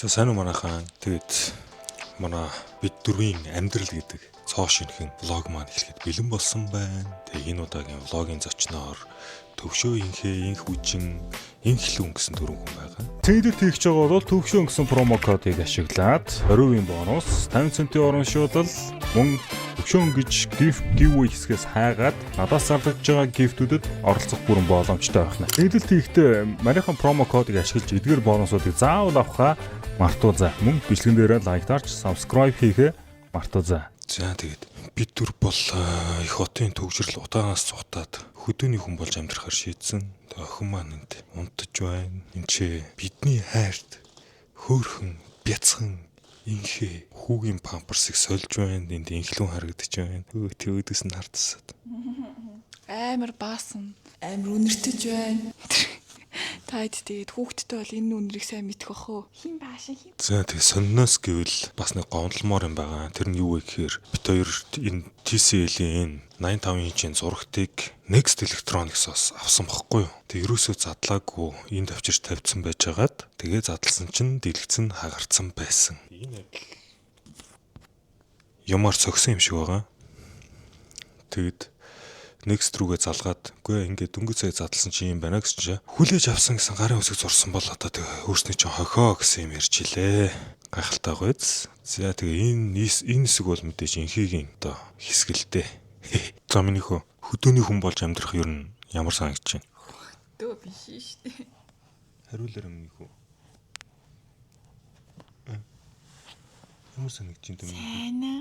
За, сайн уу, манайхаан. Тэгээд манай бид дөрвийн амьдрал гэдэг цоо шинэхэн vlog маань эхлэхэд бэлэн болсон байна. Тэгээ энэ удаагийн vlog ийн зочноор Төвшөө, Инхээ, Инх Үжин, Инхлүн гэсэн дөрвөн хүн байгаа. Цэдэл хийх байгаа бол төвшөө гэсэн promo кодыг ашиглаад 20% бонус, 50 центийн урамшуулал, мөн төвшөөн гэж gift giveaway хэсгээс хайгаад надаас зарлагдж байгаа gift үүдэд оролцох бүрэн боломжтой байна. Цэдэл хийхдээ манийхан promo кодыг ашиглаж эдгээр бонусуудыг заавал авахаа мартуу за. Мөн бичлэгэн дээрээ like дарж subscribe хийхээ мартуу за. За, тэгээд бид дүр бол их хотын төгжрөл утаагаас цухтаад хөдөөний хүн болж амьдрахаар шийдсэн. Тэгээ охин маань энд унтаж байна. Энд чи бидний хайрт хөөхөн бяцхан Инхээ хүүгийн памперсыг сольж байна. Энд инхлүүн харагдаж байна. Хөө, төвөөдөөс нь хардсаад. Амар баасан, амар үнэртэж байна. Та хэд тэгээд хүүхдтэй бол энэ үнэрийг сайн мэдэх бах уу? Хин баашин хин. За, тэгээ сонноос гэвэл бас нэг гомдлмоор юм байгаа. Тэр нь юу вэ гэхээр бид хоёр энэ TCL-ийн энэ 85 инчийн зурагтыг Next Electronics-оос авсан бохгүй юу. Тэг ерөөсөө задлаагүй энд авчирч тавьсан байжгаад тэгээ задлсан чинь дэлгэц нь хагарцсан байсан. Энэ адил юмар цогсон юм шиг байгаа. Тэгэд Next рүүгээ залгаад, үгүй ээ, ингээд дөнгөж сая задлсан чи юм байна гэсэн чинь хүлээж авсан гэсэн гарын үсэг зурсан бол одоо тэгээ өөрсний чинь хохио гэсэн юм ярьж илээ. Гайхалтай гойц. За, тэгээ энэ хэсэг бол мэдээж Инхээгийн одоо хэсэг л дээ. За, миний хөө, хөдөөний хүн болж амьдрах ер нь ямар санагдаж байна? Дөө биш шүү дээ. Хариулаарай, миний хөө. Ямар санагдаж байна миний хөө? Сайна.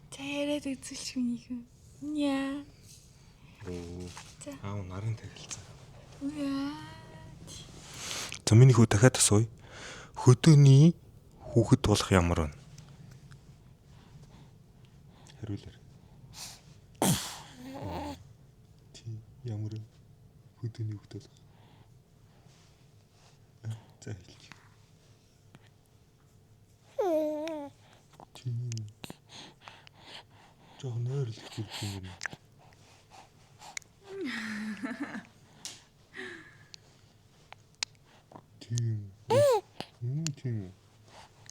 За, яриад үзүүлчих, миний хөө. Ня. За. Аав нарын тахилцсан. Яа. За, миний хүү, дахиад асууя. Хөдөөний хүүхэд болох ямар вэ? Хариулаарай. Тий, ямар вэ? Хөдөөний хүүхэд болох. За, хэлж. Тий. Жог нойрлох хэрэг юм байна. Тийм. Тийм.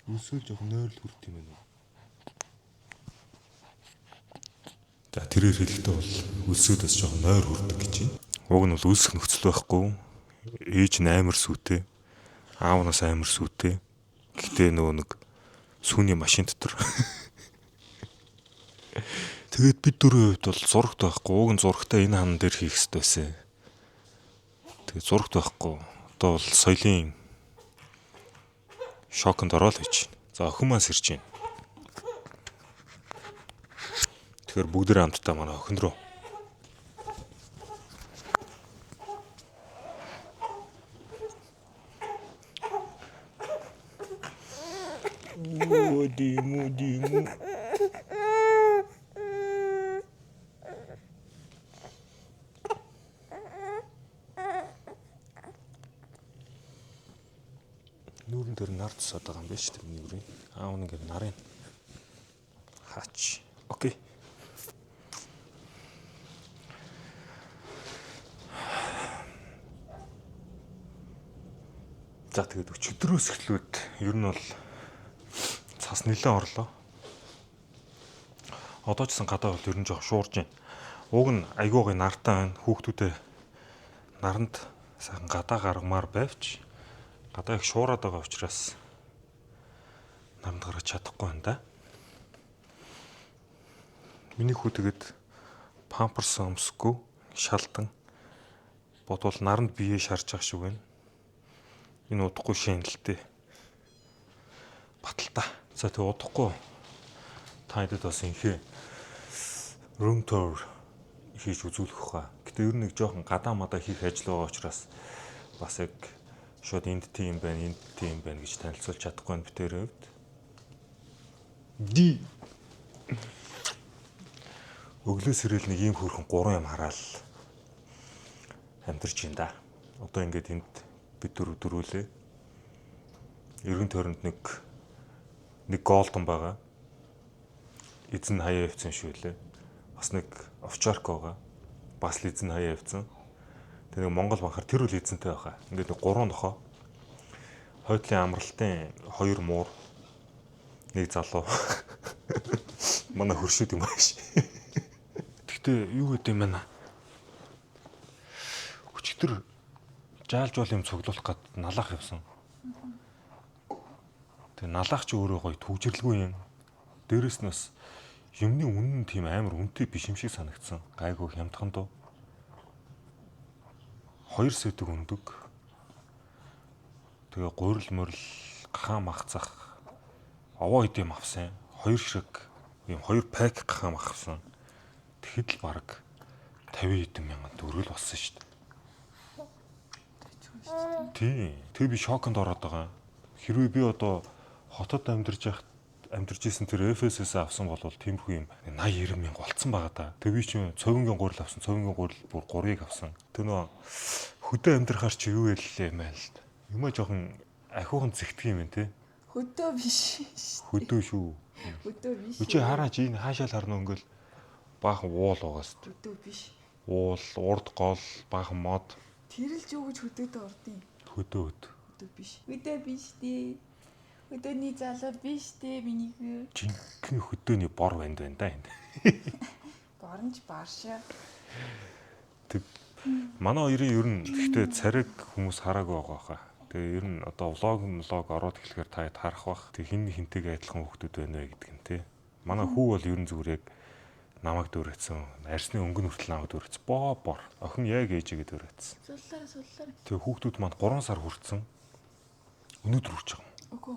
Өсөөл жоох нойрол хүрт юм байна уу? За, тэрээр хэлэхдээ бол өлсөөд бас жоох нойр хүрдэг гэж байна. Уг нь бол өлсөх нөхцөл байхгүй. Ээж нь амар сүйтэй. Аав нас амар сүйтэй. Гэхдээ нөгөө нэг сүүний машин дотор. Тэгээд бид дөрвийн хувьд бол зурагт байхгүй. Уг нь зурагтаа энэ хан дээр хийх хэрэгтэй байсан. Тэгээд зурагт байхгүй. Одоо бол соёлын шоконд ороод хийж байна. За, охин маань сэрж байна. Тэгэхээр бүгд хамтдаа манай охин руу. Оо, диму диму. Нүүрэн дээр нар тусаад байгаа юм байна шүү дээ, миний бүрийн. Аав нь ингээд нарын хаач. Okay. За, тэгээд өчигдрөөс эхлээд ер нь бол цас нэлээд орлоо. Одоо ч гэсэн гадаа бол ер нь жоох шуурж байна. Уг нь айгуугийн нартай байна. Хүүхдүүдээ наранд сайхан гадаа гаргамаар байвч гадаа их шуураад байгаа учраас наранд гаргаж чадахгүй байна да. Миний хүү тэгээд памперс өмсөхгүй шалдан бодвол наранд бие шарж байгаа шиг байна. Энэ удахгүй шинэлтэй. Баталта. За, тэг удахгүй та хэдэд бас инхээ room tour хийж үзүүлэх хаа. Гэтэ ер нь нэг жоохон гадаа мадаа хийх ажил байгаа учраас бас яг шууд энд тийм байна, энд тийм байна гэж танилцуулж чадахгүй байна битэрийн хувьд. Ди. Өглөө сэрэл нэг ийм хөөрхөн гурван юм хараал амьдарч байна да. Одоо ингээд энд бид дөрөв дөрүүлээ. Эргэн тойронд нэг golden байгаа. Эзэн хаяа явцсан шүү лээ. Бас нэг овчарка байгаа. Бас л эзэн хаяа явцсан. Тэр нэг Монгол банхар тэр үл эзэнтэй байхаа. Ингээд нэг гурван нохоо. Хойтлын амралтын 2 муур, нэг залуу. Манай хөршүүд юм ааш. Гэхдээ юу гэдэг юм бэ? Өчигдөр жаалжуул юм цуглуулах гад налаах явсан. Тэгээ налаах чи өөрөө гоё түгжрэлгүй юм. Дээрэс нь бас юмны үнэн нь тийм амар үнэтэй биш юм шиг санагдсан. Гайгүй хямдхан дуу. 2 сэдэг өндөг. Тэгээ гурил морил гахаан мах зах овоо идэм авсан. 2 ширэг юм 2 пак гахаан мах авсан. Тэгэхэд л бараг 50 хэдэн мянган төгрөг л болсон шүү дээ. Тийм. Тэгээ би шоконд ороод байгаа. Хэрвээ би одоо хотод амьдарч байхад амьдарч исэн тэр FSS авсан бол тиймэрхүү юм 80 90 мянга болцсон байгаа да. Тэгээ би чинь цовингийн гурил авсан. Цовингийн гурил бүр 3-ыг авсан. Тэр нөө хөдөө амьдрахаар чи юу яллээ юм айл. Юмаа жоохон ахиухан зэгтг юм те. Хөдөө биш. Хөдөө шүү. Хөдөө биш. Үгүй чи хараач энэ хаашаа л харна өнгөл баахан уул байгаа сте. Хөдөө биш. Уул, урд гол, баахан мод. Тэрэлж юу гэж хөдөөдөө ордیں۔ Хөдөө хөд. Хөдөө биш. Хөдөө биш дээ. Хөдөөний залуу биш дээ миний хүү. Жинхэнэ хөдөөний бор банд байна да энэ. Боронч баршаа. Тэг манай хоёрын ер нь гэхдээ цариг хүмүүс хараагүй байгаа хаа. Тэгээ ер нь одоо влог ороод эхлэхээр та хэд харах бах. Тэг хин хинтэйгээ адилхан хүүхдүүд байна вэ гэдэг нь тий. Манай хүү бол ер нь зүгээр яг намайг дүүрээсэн. Арсны өнгө нь хүртэл намайг дүүрээсэн. Боо бор. Охин яг ээжигээ дүүрээсэн. Суллаараа суллаараа. Тэгээ хүүхдүүд манд 3 сар хүртсэн. Өнөөдөр хүрч байгаа юм. Үгүй.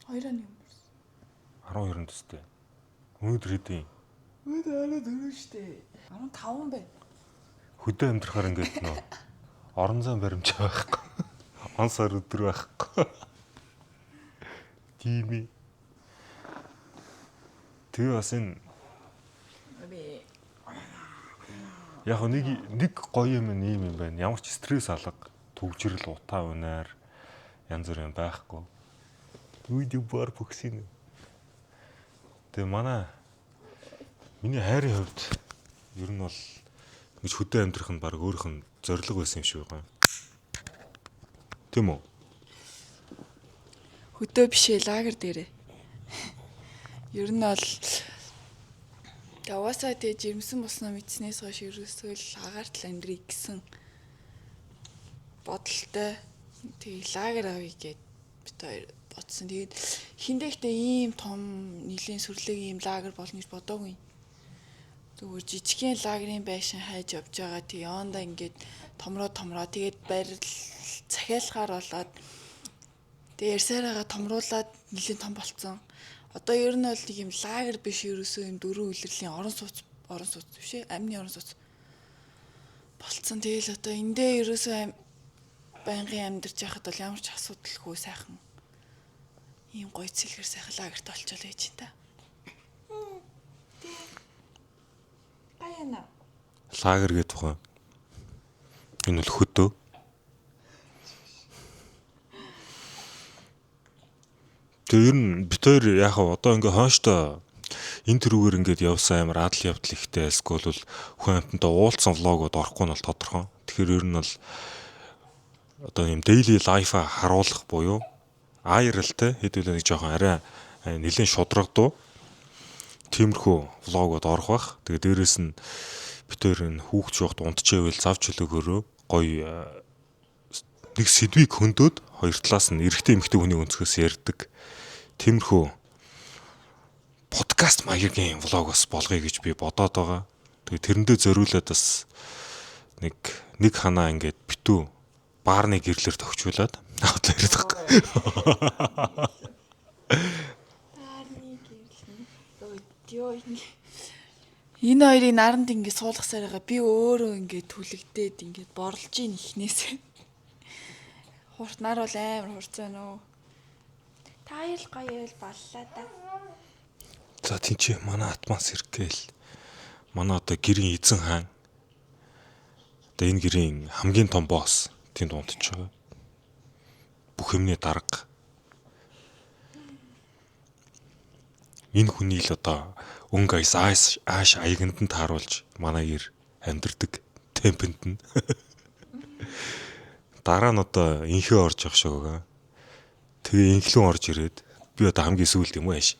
2-ны өмнө. 12-нд төстэй. Өнөөдөр хэдийн Өнөөдөр 14 шүү дээ. 15 байна. Хөдөө амьдрахаар ингээд нөө орон зайн баримж байхгүй. Он сар өдөр байхгүй. Тийм ээ. Тэгээ бас энэ яг нэг гоё юм ийм юм байна. Ямар ч стресс алга, түгжрэл, утаа унаар янз бүр юм байхгүй. Үйд бар бөхсийн. Тэгээ манай миний хайрын хувьд ер нь бол ингэж хөдөө амьдрах нь баг өөрийнх нь зорилго байсан юм шиг байгаа. Тийм үү? Хөдөө биш ээ, лагер дээрээ. Ер нь бол яваасаа тэгээ жирэмсэн болсноо мэдснээс хойш ерөөсөө л агаарт л амьдрий гэсэн бодолтой. Тэгээ лагер авъя гэд бит хоёр бодсон. Тэгээд хиндэ ихтэй ийм том нэлийн сүрлэг ийм лагер болно гэж бодоогүй. Зүгээр жижигхэн лагерын байшин хайж явж байгаа. Тэг явандаа ингээд томроо тэгээд барил захиалгаар болоод тэг ярьсараагаа томруулаад нэлийн том болцсон. Одоо ер нь бол нэг юм лагер биш ерөөсөө юм дөрөв үлрэлийн орон сууц биш ээ, амны орон сууц болцсон. Тэгэл одоо эндээ ерөөсөө байнгын амьдарч байхад бол ямар ч асуудалгүй сайхан ийм гоё цэлгэр сайхан лагерт олчоо гэж байна та. Гаяна. Лагер гэдэг тухай. Энэ бол хөдөө. Тэгээ ер нь бит хоёр яг одоо ингээ хойштоо энэ төрүүгээр ингээд явсан амар адал явдал ихтэй эсвэл бол хүн амтантай уулзсан влогод орохгүй нь бол тодорхой. Тэгэхээр ер нь бол одоо юм daily life-а харуулах буюу IRL те хэдүүлээ нэг жоохон арай нэлээд шудрагдуу тиймэрхүү влогод орох бах. Тэгээ дээрэс нь бит хоёр энэ хүүхд шуухт унтчихвэл зав чөлөөгөөрөө гоё нэг сэдвийг хөндөд хоёр талаас нь эрэгтэй эмэгтэй хүний өнцгөөс ярьдаг тиймэрхүү подкаст маягийн влог бас болгоё гэж би бодоод байгаа. Тэгээ тэрэндээ зориулаад бас нэг ханаа ингээд битүү баарны гэрлэр тохижуулаад аваад яриад байгаа. Баарны гэрлэр. Йоо энэ хоёрыг наранд ингээд суулгасаар байгаа. Би өөрөө ингээд түлэгдээд ингээд борлж ийн ихнээсээ. Хурт нар бол амар хурцсан нөө. Та хоёр л гоё байл боллоо да. За тийч манай атман сэргээл манай одоо гэрийн эзэн хаан одоо энэ гэрийн хамгийн том босс тэнд унтж байгаа. Бүх юмны дарга. Энэ хүний л одоо өнгө аяс ааш аяганд нь тааруулж манай гэр амьдэрдэг темпэнд нь. Дараа нь одоо инхээ орж явах шиг байгаа. Тэгээ инхлэн орж ирээд би одоо хамгийн сүүлд юм уу яаш.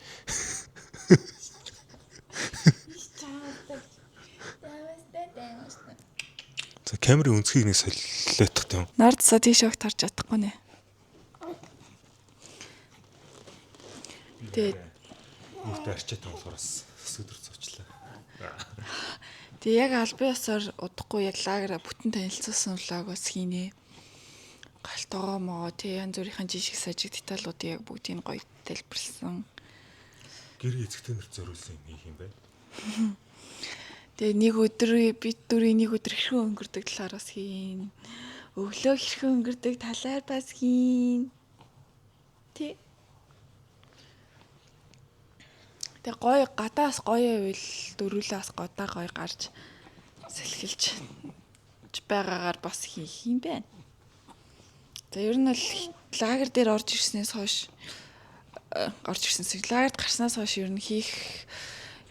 За камерын өнцгийг нэг солиотох юм. Нардсаа тийш огт харж чадахгүй нэ. Тэгээд Өөртөө арчаатай болохоор бас сүдэр цуучлаа. Тэгээ яг албан ёсоор удахгүй яг лагера бүтэн танилцуулсан vlog бас хийнэ. Гал тогоо могоо тий янз бүрийн жишг сажиг деталуудыг яг бүгдийг гоё тайлбарлсан. Гэр эзэгтэй нарт зориулсан юм хийх юм байна. Тэгээ нэг өдөр бид дөрвийн нэг өдөр хэрхэн өнгөрдөг талаар бас хийн. Өглөө хэрхэн өнгөрдөг талаар бас хийн. Тий. Тэгээ гоё гадаас гоё байвал дөрвөлөөс гадаа гоё гарч сэлхэлж байгаагаар бас хийх юм байна. За ер нь бол лагер дээр орж ирснээс хойш орж ирсэн лагерт гарснаас хойш ер нь хийх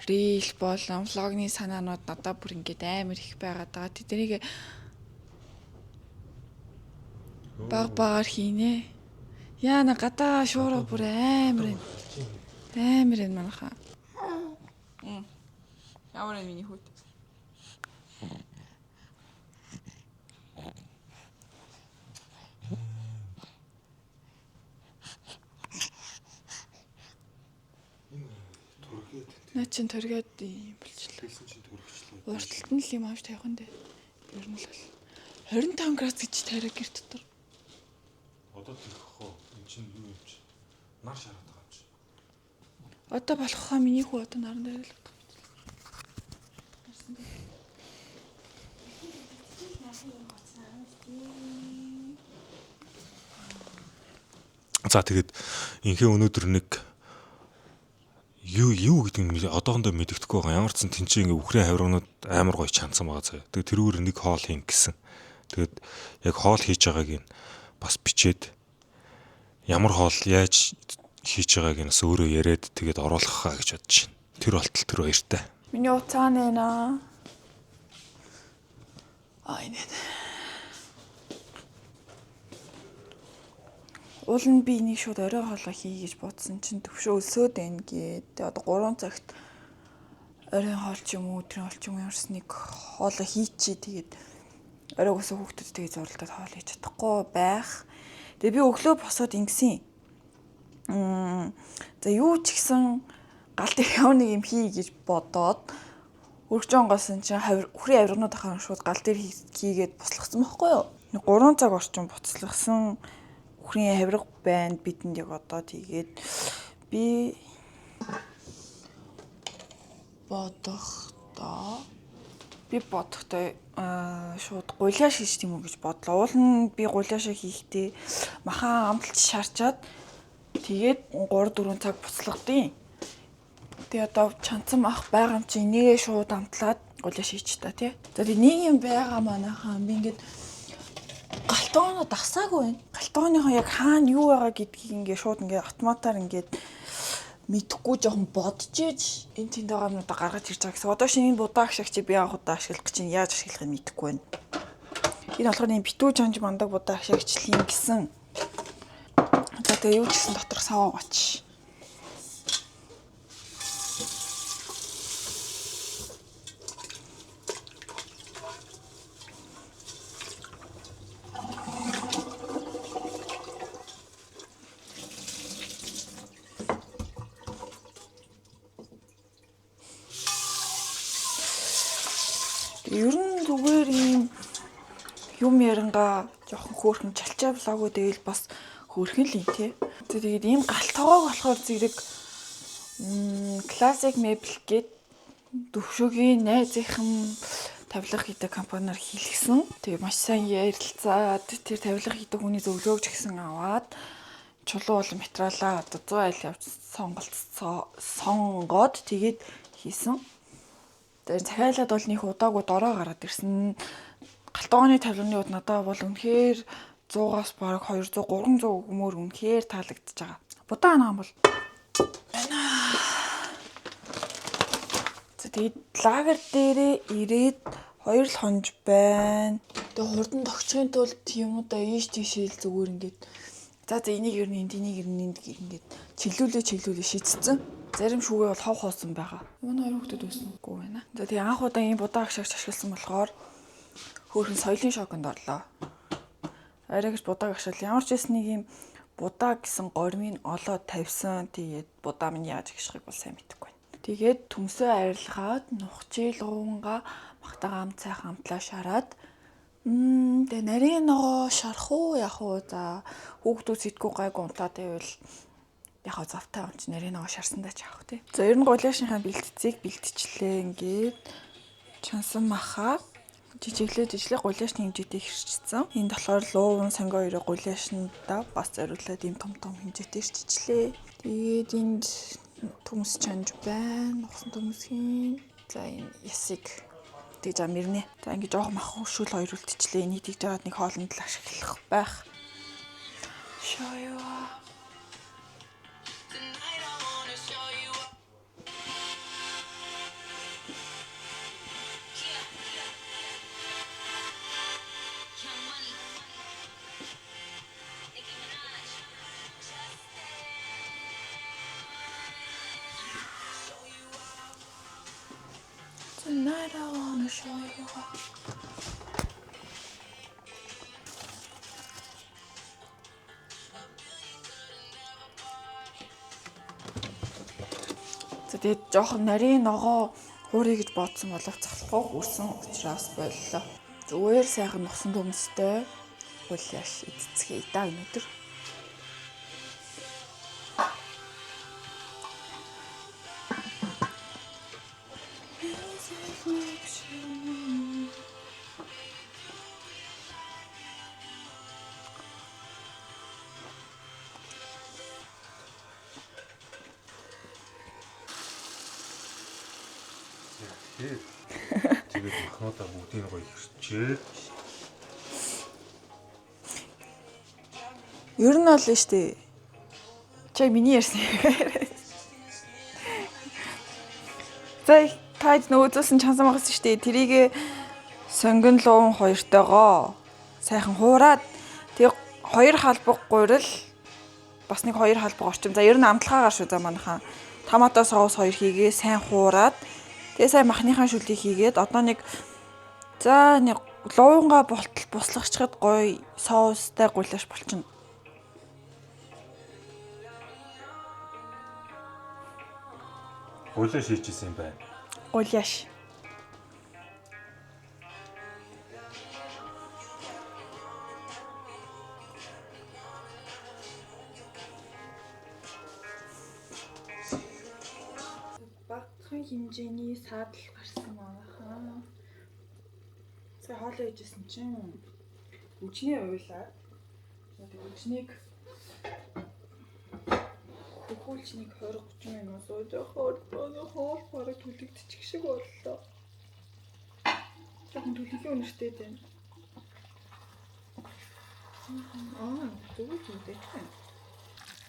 reel болон vlog ны санаанууд надад бүр ингээд амар их байгаад байгаа. Тэднийг баг багаар хийнэ. Яана гадаа шуурга бүр амар юм. Амар юм манайхаа. Ямар юм миний хүүт. Наа чин төргээд юм болчихлоо. Хэлсэн чинь төрөгчлөө. Урталт нь л юм авч тавих нь дээ. Ер нь л бол 25 градус гэж тариа гэр дотор. Одоо тэрх хөө. Эн чинь юу юм чи? Нар шараад байгаа юм чи. Одоо болох хаа миний хүү одоо наран дээр л бодох. За тэгээд инхээ өнөөдөр нэг юу юу гэдэг нь одоохондоо мэддэхгүй байгаа. Ямар ч сан тэнцээ ингээ үхрийн хавирганууд амар гоё чансан байгаа заяа. Тэгээд тэрүүгээр нэг хоол хийн гэсэн. Тэгээд яг хоол хийж байгааг нь бас бичээд ямар хоол яаж хийж байгааг нь бас өөрөө яриад тэгээд оруулах хаа гэж бодож байна. Тэр болтол тэр баяртай. Миний уцаа нэ. Аа энэ. Уул нь би энийг шууд орой хоолой хий гэж бодсон чинь төвшөө өлсөөд байна гээд. Тэгээ одоо 3 цагт оройн хоол ч юм уу өдрийн хоол ч юм уу ямарс нэг хоолой хийчихье. Тэгээд оройг өсөө хүүхдүүд тэгээ зурлаад хоол хийж чадахгүй байх. Тэгээ би өглөө босоод ингэсэн. За юу ч гэсэн гал дээр ямар нэг юм хий гэж бодоод өргөж онгоосон чинь үхрийн авирганууд ахаар шууд гал дээр хийгээд буслахсан байхгүй юу? 3 цаг орчим буцлахсан үхрийн авирга байна бидэнд яг одоо тэгээд би бодохдоо шууд гулиаш хийж тийм үү гэж бодлоо. Уул нь би гулиашаа хийхдээ махан амталж шарчаад тэгээд 3 4 цаг буцлахдیں۔ Тэгээ одоо чанцсан мах байгаа юм чи энийгээ шууд амтлаад гулиаш хийч та тий. За тэгээ нэг юм байгаа манайхаа би ингээд галтгооноо дасаагүй байна. Галтгооныхоо яг хаана юу байгаа гэдгийг ингээд шууд ингээд автоматар ингээд мэдхгүй жоохон бодож ээж энэ тэнд байгаа юмнуудаа гаргаж ирж байгаа гэсэн. Одоо шинэ энэ будаа агшаагч би анх удаа ашиглах гэж чинь яаж ашиглахыг мэдэхгүй байна. Энэ болохоор юм битүү чанж мандаг будаа агшаагч юм гэсэн. За тэгээ юу ч гэсэн доторх саваа гоч. Ер нь зүгээр ийм юм ярангаа жоохон хөөрхөн чалчаа vlog ууд ивэл бас хөөрхөн л юм тий. Тэгээд ийм гал тогоог болохоор зэрэг Classic Mebel гээд төвшөөгийн найзынхан тавилга хийдэг компаниар хийлгсэн. Тэгээ маш сайн ярилцаад тэр тавилга хийдэг хүний зөвлөгөөг ч гэсэн аваад чулуу бол материалаа одоо 100 айл явж сонгоод тэгээд хийсэн. Тэгээд захиалаад бол нэг удаагүй дороо гараад ирсэн. Галтгооны тавилганы уд надад бол үнэхээр 100-аас бараг 200 300 өгмөр үнэхээр таалагдчихж байгаа. Будаа анаа бол байна. За тэгээд лагер дээрээ ирээд хоёр л хонж байна. Тэгээ хурдан тогтчихын тулд юмудаа ийш тийшээ л зүгээр ингээд За за энийг ер нь энд, энийг ер нь энд ингээд чиглүүлээ чиглүүлээ шийдсэн. Зарим шүүгээ бол хов хоосон байгаа. Манай хоёр хүүхдүүд өснөгүй байна. За тэгээ анх удаа ийм будаа агшаагч ашигласан болохоор хөөхөн соёлын шоконд орлоо. Арай гэж будааг агшаал ямар ч байсан нэг ийм будаа гэсэн гормыг олоод тавьсан. Тэгээд будаа минь яаж агшихыг бол сайн мэдэхгүй байна. Тэгээд төмсөө арилгаад нухчил уунга махтагаа амт сайхан амтлаа шараад тэгээ нарийн ногоо шарах уу яах уу, за хүүхдүүд сэтгүү гайгүй унтаад байвал яг завтай юм чи нарийн ногоо шарсандаа ч авах тий. За ер нь гулиашныхаа бэлтцгийг бэлтчихлээ. Ингээд чансан маха жижиглээ жижиглээ гулиашны хэмжээтэй хэрчсэн. Энд болохоор лууван сонгоо хоёроо гулиашнда бас зориулаад ийм том том хэмжээтэй хэрччихлээ. Тэгээд энд төмс чанж байна. Нухсан төмсгийн. За энэ ясыг тэгж амирнэ. За ингэ жоох мах шүл хоёр үлдчихлээ. Энийг тэгж жагаад нэг хоолнд л ашиглах байх. Шоё. Tonight I wanna show you off. За тэгээд жоохон нарийн ногоо хууръя гэж бодсон боловч залахгүй үрсэн учраас боллоо. Зүгээр сайхан нусан төмстэй гулиаш идцгээе да өнөөдөр. Тэгээд махнуудаа бүгдийг гоё хэрчээд Ер нь бол нь штэ. Чай миний ярьсан юм. За таад нөгөө үзүүлсэн чансан магас штэ. Тэрийг сонгон луун хоёртойгоо сайхан хуураад тэгээ хоёр халбаг гурил бас нэг хоёр халбаг орчим. За ер нь амтлагаагаар шүү за манайхан. Томато соус хоёр хийгээ сайн хуураад тэгээ сайн махныхаа шүлийг хийгээд одоо нэг за нэг луунгаа болтол буслахчхад гоё соустай гулаш болчихно. Гулиаш хийжсэн юм байна. Гулиаш. Багахан хэмжээний саадал гарсан манайхан. Сая хоолоо хийжсэн чинь үжиний уйлаад тэгээд үжинийг хөхүүлч нэг 20 30 минут сууж хоор хоол бараг түлэгдчих шиг боллоо. Жохон түлэгийн үнэртэй байна. Аа, зүгээр зүгтэй ч байна.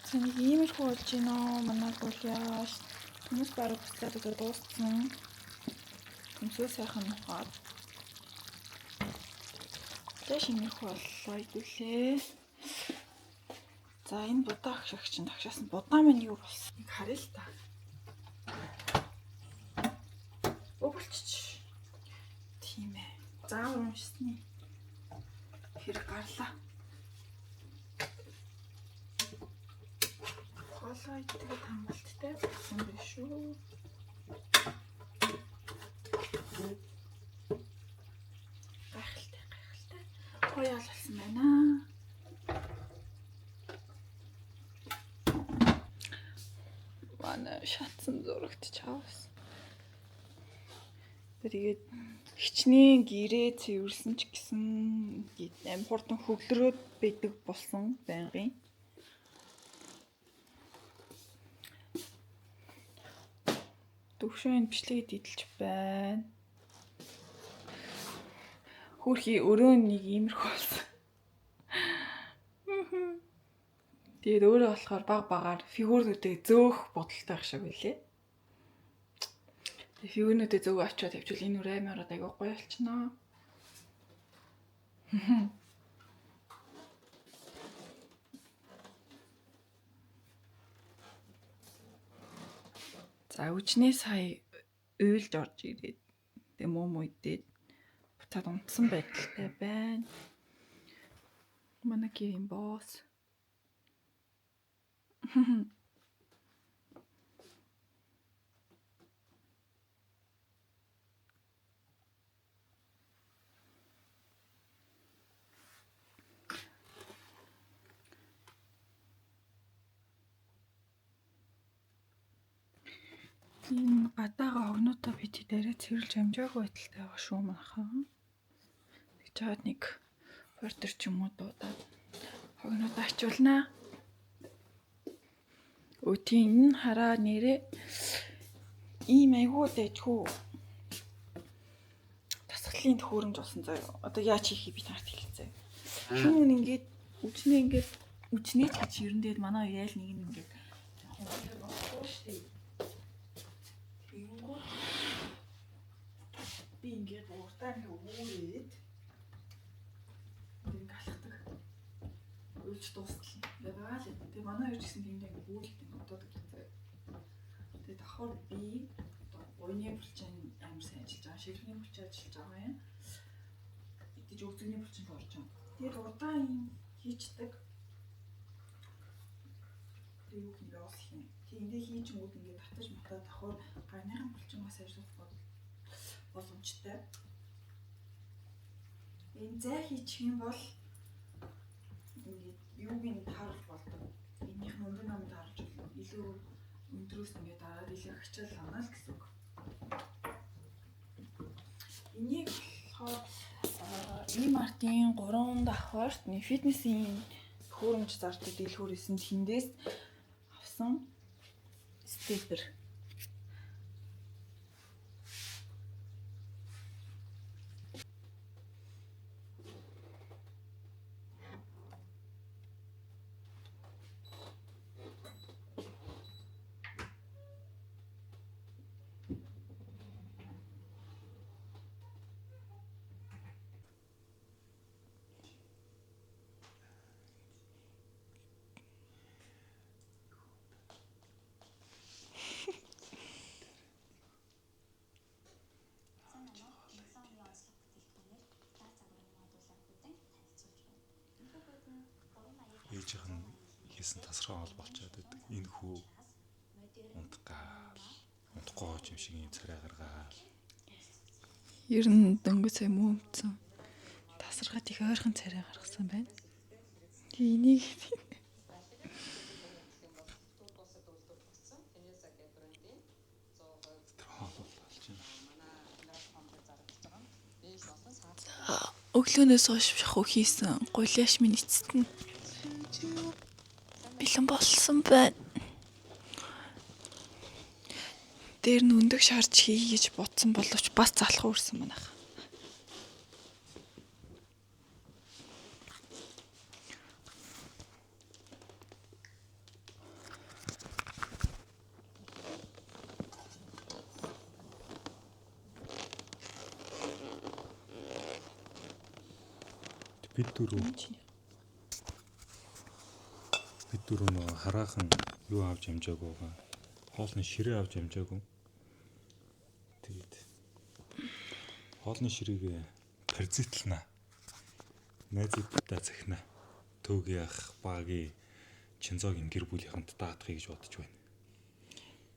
За нэг иймэрхүү болж байна оо манай гулиаш. Төмөс бараг буслаад одоо дууссан. Төмсөө сайхан нухаад. Гулиаш иймэрхүү боллоо хэдүүлээ. За энэ будаа агшаагч чинь агшаасан будаа маань юу болсон? Нэг харъя л та. Өвөлчч. Тийм ээ. Заавар уншсны хэрэг гарлаа. Хоолой идэхэд хангалттай болсон биш шүү. Гайхалтай, гайхалтай. Гоё болсон байна. Манай шатсан зурагт чаавс. Тэгээд хичнээн гэрээ цэвэрлсэн ч гэсэн аим хурдан хөглөрөөд байдаг болсон байнгын. Төвшөө энэ бичлэгийг идэлж байна. Хөөрхий өрөө нэг иймэрхүү болсон. Тэгээд өөрөө болохоор баг багаар фигурнүүдээ зөөх бодолтой байх шиг байлээ. Тэгээд фигурнүүдээ зөөгөө очиод тавьчвал энэ үр аймаар айгүй гоё болчихноо. За үжнээ сая уйлж орж ирээд тэг муу муу идээд буцаад унтсан байдалтай байна. Манай гэрийн босс. Энэ гадаага огнуудаа би тэд арай цэвэрлж амжаагүй байдалтай байгаа шүү манайхан. Тэгж жаад нэг портер ч юм уу дуудаад хогнуудаа ачуулнаа. Өө тийм энэ хараа нэрээ ийм айгуу дайжгүй тасгалын төхөөрөмж болсон заяа. Одоо яаж хийхийг би танарт хэлцээ. Шүн үн ингээд үжнээ ингээд үжнээ ч гэж ер нь тэгээд манай хоёр айл нэг нь ингээд шүү дээ. Тэгэнгүүт би ингээд уртаа ингээд үүрээд ингээд алхдаг. Уйлж дуустал. Ингээд байгаа л. Тэгээ манай хоёр ч гэсэн тиймдээ ингээд бүүлэлт ингээд удаадаг заяа. Тэгээ давхар би одоо буйны булчин амар сайн ажиллаж байгаа. Ширхний булчин ажиллаж байгаа юм. Идэж өгзөгний булчинд орж байгаа. Тэгээд урдаа юм хийчдэг. Тэр юу гэх юм бэ? Юм. Тийм эндээ хийчингүүд ингээд татаж матаа давхар гарныхан булчингаас ажиллах боломжтой. Энэ зай хийчих юм бол ингээд юуг нь тааруулж болдог. Энийх нь өндөр нам тааруулж болно. Илүү өндрөөс ингээд дараад илүү ачаал авна л гэсэн үг. Энийг болохоор E-Mart-ийн 3 давхарт нэг фитнесийн төхөөрөмж зардаг дэлгүүр исэн тэндээс авсан степер. Ээжийнх нь хийсэн тасархай хоол болчоод байдаг. Энэ хүү унтгаал, унтахгүй юм шиг юм царай гаргаал. Ер нь дөнгөж сая муу өмцөн. Тасархайд их ойрхон царай гаргасан байна. Тэгээ энийг Тэр хоол бол болж байна. Өглөөнөөс хойш шахуу хийсэн гуляш минь эцэст нь бэлэн болсон байна. Дээр нь өндөг шарж хий гэж бодсон боловч бас залах үрсэн манайх. Бид дөрөв нөгөө хараахан юу авч амжаагүй байгаа. Хоолны ширээ авч амжаагүй. Тэгээд хоолны ширээг паразитлна. Найзуудтай захина. Төөгийн ах, багийн Чинзогийн гэр бүлийнхэнд даатгая гэж бодож байна.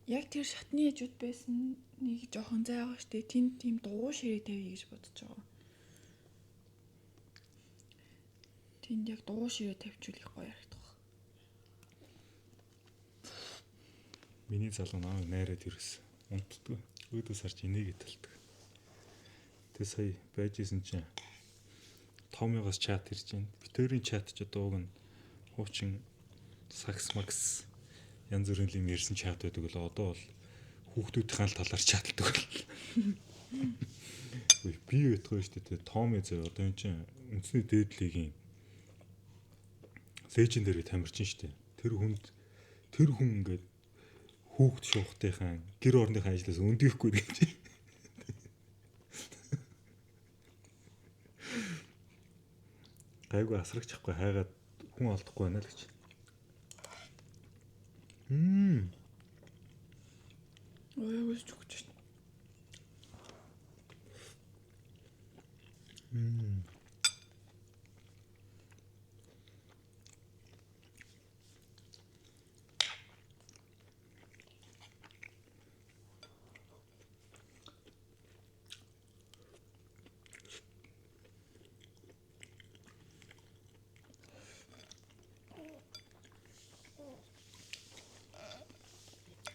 Яг тэр шатны хажууд байсан нэг жоохон зай байгаа штэ. Тэнд тийм дугуй ширээ тавья гэж бодож байгаа. Тэнд яг дугуй ширээ тавьчвал их гоё харагдах. Миний залуу намайг найраад ирсэн. Унтдаггүй. Өөдөөс харж энийгээ талдаг. Тэгээ сая байж исэн чинь Томигоос чат ирж байна. Битэрийн чат ч одоо уг нь хуучин сакс макс янз бүрийн юм ярьсан чат байдаг л одоо бол хүүхдүүдийн л талаар чаталдаг бол. Би байтгүй шүү дээ. Томи зөө одоо энэ чинь үндэсний дээд лигийн лежендэр тамирчин шүү дээ. Тэр хүнд тэр хүн ингээд хүүхд шуухтынхаа гэр орныхаа ажлаас өндихгүй гэж. Гайгүй асрагч ахгүй хайгаад хүн олдохгүй байна л гэж.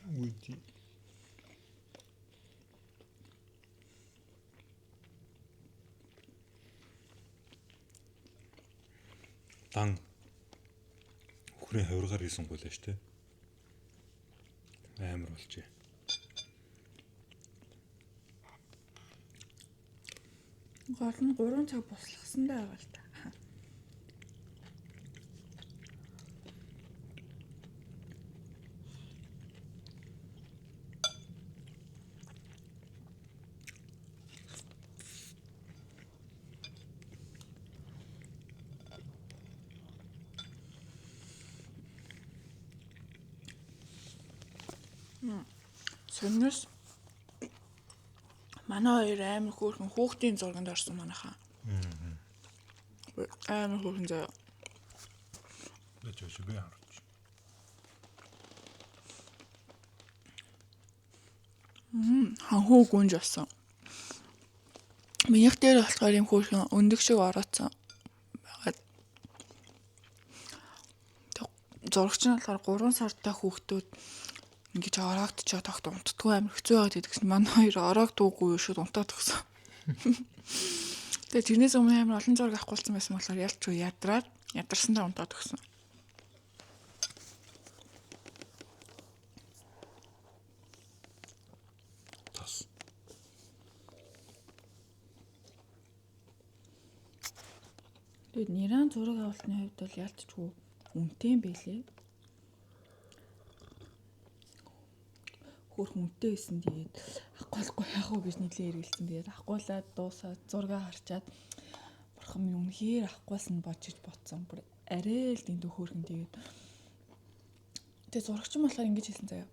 Үгүй. Дан үхрийн хувиргаар хийсэн гуйлаа шүү дээ. Амар болжээ. Гол нь 3 цаг буслахсан байгаа л та. Сонноос манай хоёр амар хөөрхөн хүүхдийн зурганд орсон манайхаа. Амар хөөрхөн заяа. Лэж өшөө би харж. Ханхуу гүнж болсон. Минийх дээр болохоор юм хөөрхөн өндөг шиг ороодсон байгаад. Тэг зурагч нь болохоор 3 сартай хүүхдүүд ингэж ороогдчиход тогт унтдаггүй амар хэцүү байгаад идэгсэн. Манай хоёр ороогдуугүй шууд унтаад өгсөн. Тэгээ тэрнээс өмнө амар олон зураг авахгүйсэн байсан болохоор ялч уу ядраад ядарсандаа унтаад өгсөн. Тас. Тэгээд нэрэн зураг авалтны хувьд бол ялцчгүй үнэтэй юм байлээ. Хөөх үнэтэй байсан. Тэгээд авахгүй яах вэ гэж нэлээ эргэлцэн. Тэгээд авахгүйлаад дуусаад зураг харчаад бурхан минь үнэхээр авахгүйсэн бодож ботсон. Бүр арай л дэндүү хөөрхөн тэгээд зурагчин болохоор ингэж хэлсэн заяа.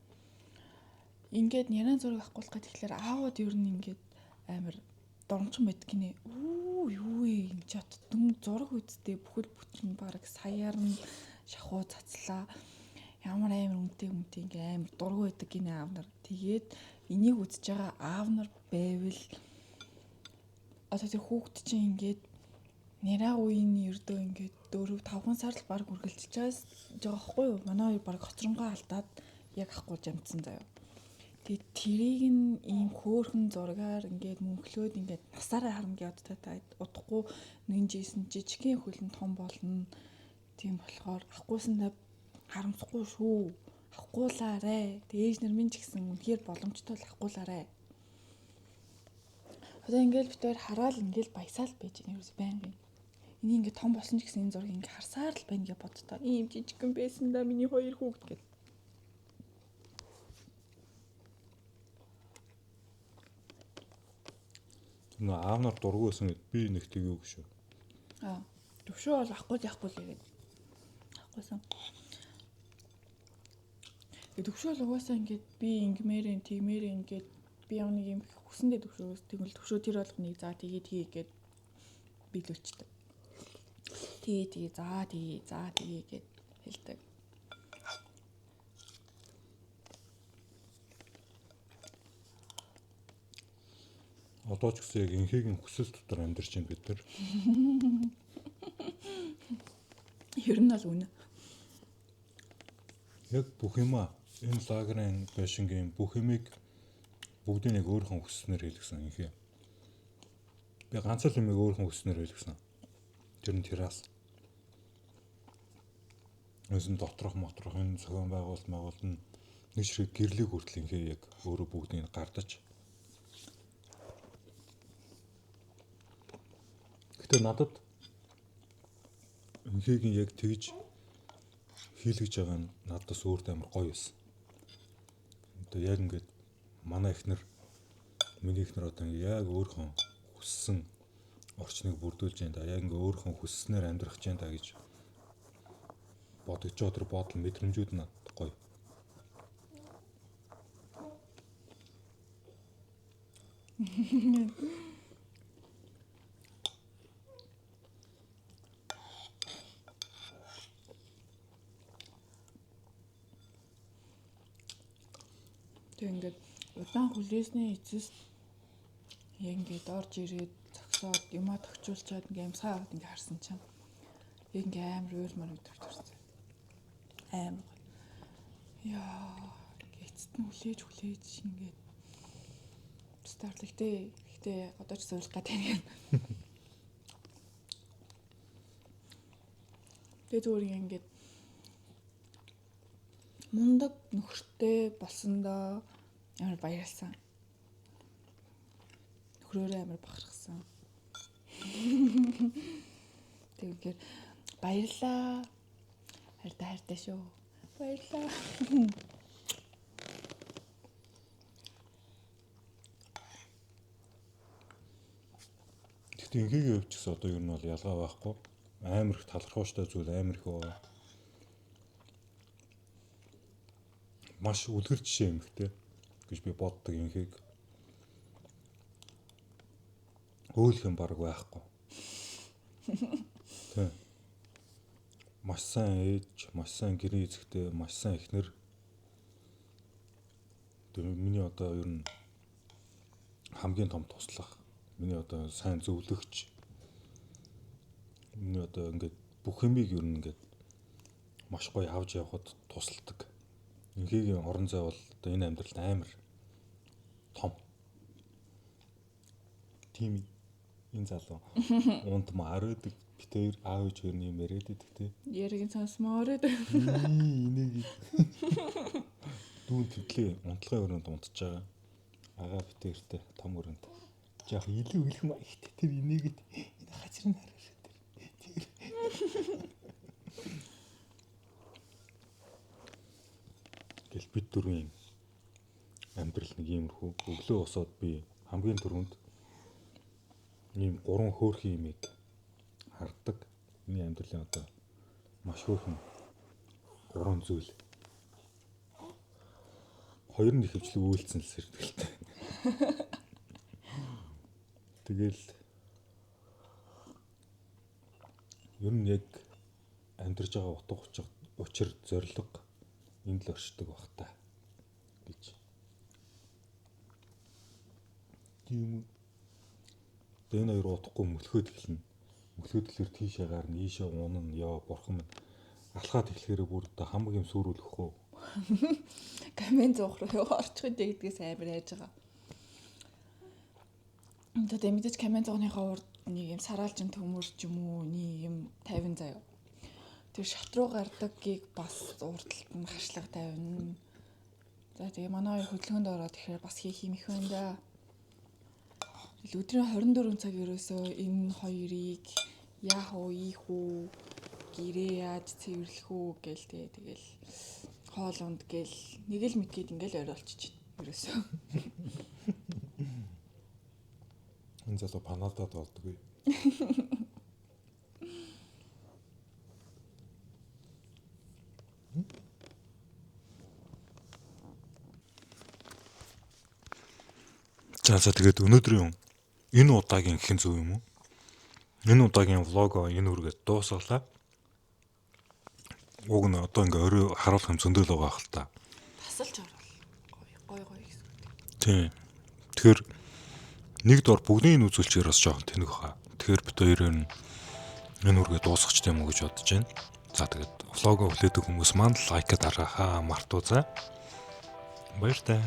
Ингээд нэрэн зураг авахгүйлах гэхэд тэгэхээр аавууд ер нь ингээд амар дурамчхан байдаг гинэ. Үү юу вэ энэ ч дөн зураг үсттэй бүхэл бүтэн баг саяар нь шахуу цацлаа. Ямар амар үнэтэй үнэтэй ингээ амар дургу байдаг гинэ аав нар. Тэгээд энийг үзэж байгаа аав нар байвал одоо тэр хүүхэд чинь ингээд нэраа үеийн ердөө ингээд 4 5 сар л баг үргэлжилж байгаа байхгүй юу? Манай хоёр баг хоцронгоо алдаад яг ахгүй жамцсан заяа. Тэгээд тэрийг нь ийм хөөхөн зургаар ингээд мөнхлөөд ингээд насаараа харна гэж та удахгүй нүн жийсэн жижигхэн хөлн том болно. Тийм болохоор авахгүйсэндээ харамсахгүй шүү. Авахгуулаарэ. Тэг ээж нар минь ч гэсэн үнэхээр боломжтой л авахгуулаарэ. Одоо ингээд бид хоёр хараал ингээд баясаал байж байна. Ерөөс байнгын. Энийг ингээд том болсон ч гэсэн энэ зургийг ингээд харсаар л байна гэж боддоо. Ийм жижигхэн байсан да миний хоёр хүүхэд гэд. Нөө аав нар дургу байсан гэд би нэг тэгээгүй шүү. Аа. Төвшөө бол авахгүй л явахгүй л гээд. Авахгүйсэн. Тэгээ төвшөө бол угаасаа ингээд би ингэмээрэн тэгмээрэн ингээд би ямар нэг юм хүсэндээ төвшөөгөөс тэгвэл төвшөө тэр болгоныг за тгий тгий гээд биелүүлчихдэг. Тгий тгий за тгий за тгий гээд хэлдэг. Одоо ч гэсэн яг энхигийн хүсэл дотор амьдарч байна бид нар. Ер нь бол үнэ. Яг бүх юмаа энэ лагерын байшингийн бүх юмыг бүгдийг нэг өөрийнхөө хүсснээр хийлгсэн энхи. Би ганц л юмыг өөрийнхөө хүсснээр хийлгсэн. Тэр нь террас. Өнсөн доторх моторх энэ зохион байгуулалт байгуулалт нь нэг ширхэг гэрлийг хүртэл энхи яг өөрөө бүгдийг гардаж. Гэтэ надад энхигийн яг тэгж хийлгэж байгаа нь надад бас өөртөө амар гоё байсан. Одоо яг ингээд манай эхнэр миний эхнэр одоо яг өөрийнхөө хүссэн орчныг бүрдүүлж байна да. Яг ингээ өөрийнхөө хүсснээр амьдрах гэж байна да гэж бодогч байгаа тэр бодол мэдрэмжүүд надад гоё. Тэг ингээд удаан хүлээсний эцэст яг ингээд орж ирээд зогсоод юмаа тохиолчоод ингээд амьсгаа аваад ингээд харсан чинь яг ингээд амар уйлмаар өдөрт төрсөн. Амар гоё. Яа, Эцэст нь хүлээж хүлээж ингээд старт гэхдээ одоо ч суйлах гэдэг юм. Тэгээ зүгээр ингээд мундаг нөхөртэй болсондоо амар баярлсан. Нөхрөөрөө амар бахархсан. Тэгэхээр баярлаа. Хайртай хайртай шүү. Баярлаа. Гэхдээ инхийгээ өвчсөн одоо ер нь бол ялгаа байхгүй. Амар их талархууштай зүйл амар их байгаа. Маш үлгэр жишээ эмхтэй гэж би боддог инхийг. Өөлөх юм баг байхгүй. Тэ. Маш сайн ээж, маш сайн гэрийн эзэгтэй, маш сайн эхнэр. Тэр миний одоо ер нь хамгийн том туслах, миний одоо сайн зөвлөгч. Миний одоо ингээд бүх юмыг ер нь ингээд маш гоё авч явхад тусалдаг. Инхийгийн орон зай бол одоо энэ амьдралд амар том. Тийм энэ залуу ундмаар байдаг. Бид хоёр аав ээж хоёр юм яриад байдаг те. Яриг нь сонсомоор байдаг. Энийг дүүн тэглээ унтлагын өрөөнд унтж байгаа. Агаа бид хоёртой том өрөөнд. Жаах илүү хэлэх маягтай тэр энийгэд энэ хажир нь хараа тэр. Гэл бид дөрвөн юм амьдрал нэг иймэрхүү өглөө босоод би хамгийн түрүүнд ийм гурван хөөрхөн юмыг хардаг. Миний амьдралын одоо маш хөөрхөн гурван зүйл. Хоёр нь ихэвчлэн үйлцэн л сэрдэг л та. Тэгэл ер нь яг амьдарч байгаа утга учир зориг энд л оршдог бах та гэж. Тийм үү. Тэгээ энэ хоёр утгагүй мөлхөөд эхэлнэ. Мөлхөөд эхлэхээр тийшээ гарна, ийшээ унана, ёо бурхан минь. Алхаад эхлэхээр бүр одоо хамаг юм сүрүүлэх үү. Камен зуух руу орчих үү гэдгээс амар айж байгаа. Одоо мэдээж камен зуугныхаа урд нэг юм сараалжин төмөр ч юм уу нэг юм 50 заяа. Тэр шат руу гардаггийг бас урд талд нь хашлага тавина. За тэгээ манай хоёр хөдөлгөөнд ороод ихээр бас хийх юм их байна да. Өдрийн 24 цаг ерөөсөө энэ хоёрыг яах уу, ийх үү, гэрээ яаж цэвэрлэх үү гээл тэгэл хоол унд гээл нэг л мэдгээд ингээл ойр болчих ерөөсөө. Энэ залуу паналдаад болдгоо. За тэгээд өнөөдрийн энэ удаагийн гэх нь зөв юм уу? Энэ удаагийн влого энэ үргээд дуусгалаа. Уг нь одоо ингээ өрөө харуулах юм зөндөл байгаа хэл та. Тасалж оруул. Гой гой гэсэн. Тийм. Тэгэхээр нэг дор бүгдийг нь үзүүлчихээр бас жоохон тэнэг хаа. Тэгэхээр бид хоёр энэ үргээ дуусгах юм уу гэж бодож байна. За тэгээд влого хүлээдэг хүмүүс маань лайк дараахаа мартуузай. Баяртай.